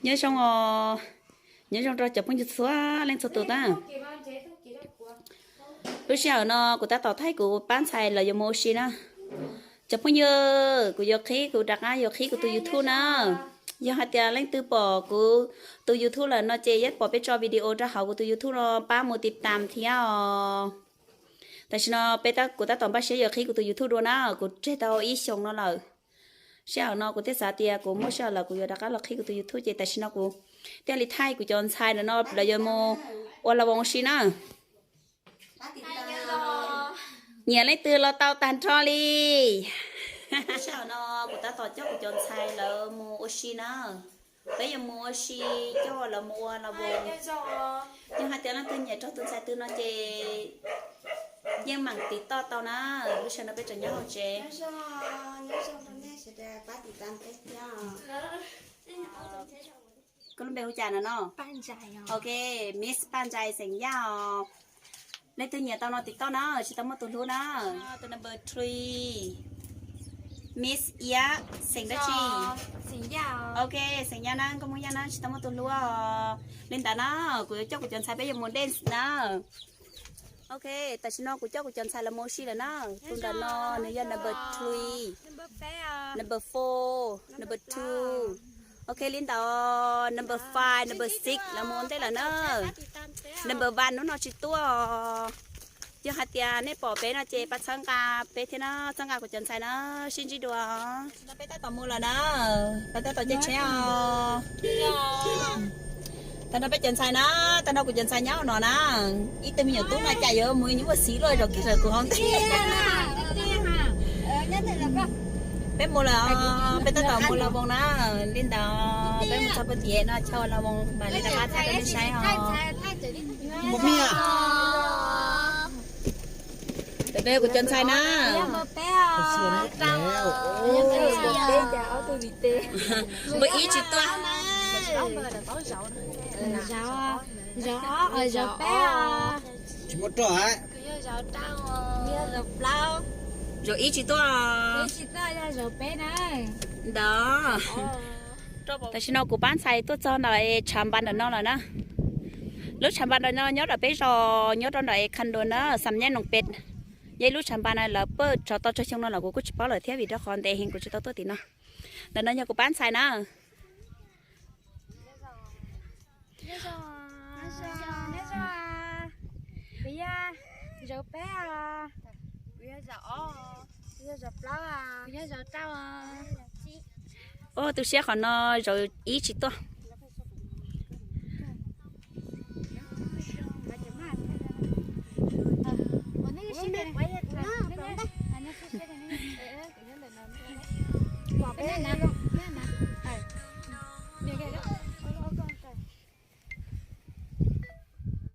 Nyob zoo os, nyob zoo rau cov phooj ywg txhua leej txhua tus na. Lub sij hawm no kuv tab tom thaij kuv pab ntxhais lawv yuav mus ua si na. Cov phooj ywg, kuv yuav qhib, kuv rov qab yuav qhib kuv tus YouTube na. Yog hais tias leej twg pom kuv tus YouTube lawm no ces yuav pom peb tso video rau hauv kuv tus YouTube no pab mus tiv tam thiab os. Tam sim no peb, kuv tab tom npaj siab yuav qhib kuv tus YouTube dua na, kuv tseg tau ib xyoos no lawm. Sij hawm no kuv thiaj xav tias kuv muaj sij hawm lawm kuv yuav rov qab los qhib kuv tus YouTube ces tam sim no kuv thiaj li thaij kuv cov ntxhais no lawv yuav mus ua la voos si na. Nyiam leej twg los tau tag nrho li. Sij hawm no kuv tab tom coj kuv cov ntxhais lawv mus ua si na. Peb yuav mus ua si coj lawv mus ua la voos. Yog hais tias leej twg nyiam raug tus ntxhais twg no ces yeej meem tiv toj tau na. Lub sij hawm no peb tseem nyob hauv tsev. Koj lub npe hu cas no no? Ok, Miss Paj Ntsais xeem Yaj os. Leej twg nyiam tau no tiv toj na, tsis tau muaj tus hlub na. Tus number three, Miss Iab xeem dab tsi? Ok, xeem Yaj na, nkauj Hmoob Yaj na, tsis tau muaj tus hlub os. Li ntawd na, kuv yuav coj kuv cov ntxhais peb yuav mus dance na. Ok, tam sim no kuv coj kuv cov ntxhais los mus ua si lawm na. Tus ntawm no nws yog number three, number four, number two. Ok, li ntawd number five, number six lawv mus ua ntej lawm na. Number one hnub no tsis tuaj. Yog hais tias nej pom peb no ces pab txhawb nqa peb thiab na, txhawb nqa kuv cov ntxhais na, sib ntsib dua. No peb tab tom mus lawm na, peb tab tom caij tsheb os. Tag nrho peb cov ntxhais na, tag nrho kuv cov ntxhais nyob no na. Ib tug me nyuam tub no cas yuav mus nyuj muaj xiv luaj zaum kiag saum kuv hauv ntej. Peb mus lawm, peb tab tom mus la voos na. Li ntawd peb mus txog puag tim no chaw la voos mam li rov qab thaij rau nej saib os. Peb kuv cov ntxhais na. Npawb ib tsis tuaj. Zauv, zauv peb os. Zauv ib tsis tuaj. Ntawd. Tam sim no kuv pab ntxhais tuaj txog ntawm tshav npas ntawm no lawm na. Lub tshav npas ntawm no nyob rau peb zos, nyob rau ntawm condo na, Xam Nyab Noos Pes. Yog ib lub tshav npas na lawv paj tsov tau tsawg xyoo no los kuv kuj tsis paub lawm thiab vim rau qhov ntev heev kuv tsis tau tuaj tim no. Ntawm no yog kuv pab ntxhais na. Kuv yog zauv peb os. Kuv yog zauv ob. Kuv yog zauv plaub os. Kuv yog zauv rau os. Ua tu siab qhov no zauv ib tsis tuaj.